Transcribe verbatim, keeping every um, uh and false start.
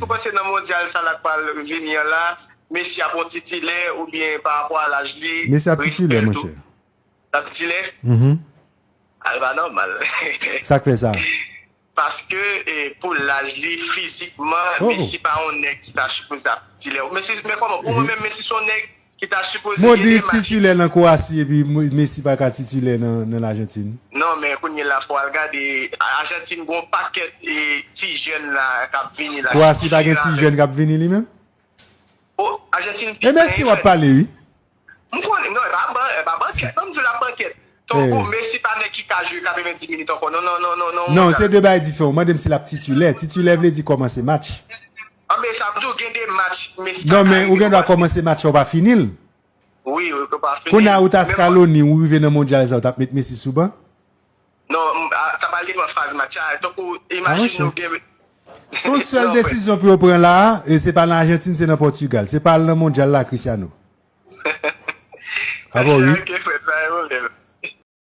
Ou panse nan mondyal sa la k pral vini an la, Messi ap yon titilè oubyen pa rapò a laj li, Messi ap titilè, monchè. L ap titilè? Mhm. Al pa nòmal. Sa k fè sa? Paske eh, pou laj li, fizikman, Oh, oh. Messi pa yon nèg ki ta sipoze ap titilè. Messi, men kòman? Pou mwen menm, Messi se yon nèg ki ta sipoze gen de Modric match. Titilè nan Kwasi epi Mo- Messi pa ka titilè nan, nan Lajantin. Non, men kounye la, fò al gade Ajantin gon pakèt e ti jèn la k ap vini la. Kwasi pa gen ti jèn k ap vini li menm? Oh, Ajantin E Messi w ap pale, wi. M konnen, non, e pa ban, e pa bankèt. Non, m di la bankèt. Tonkou, Messi pa nèg ki ka jwe katrevenndis minit ankò. Non, non, non, non, non. Non, se de bagay diferan. Ou mande m si l ap titilè. Titilè vle di kòmanse match. Anben, sa vle di w gen de match, Messi Non, men ou gen dwa kòmanse match ou pa fini l. Wi, wi, ou pa fini. Kounye a ou ta Scaloni, ou rive nan mondyal sa, ou t ap met Messi sou ban? Non, m- a- sa pa depan faz match la. Tonkou, imajine ou gen... Se yon sèl desizyon pou yo pran la, e se pa nan Ajantin, se nan Pòtigal. Se pa al nan mondyal la, Cristiano. A bon, wi. Ok, frè, pa gen pwoblèm.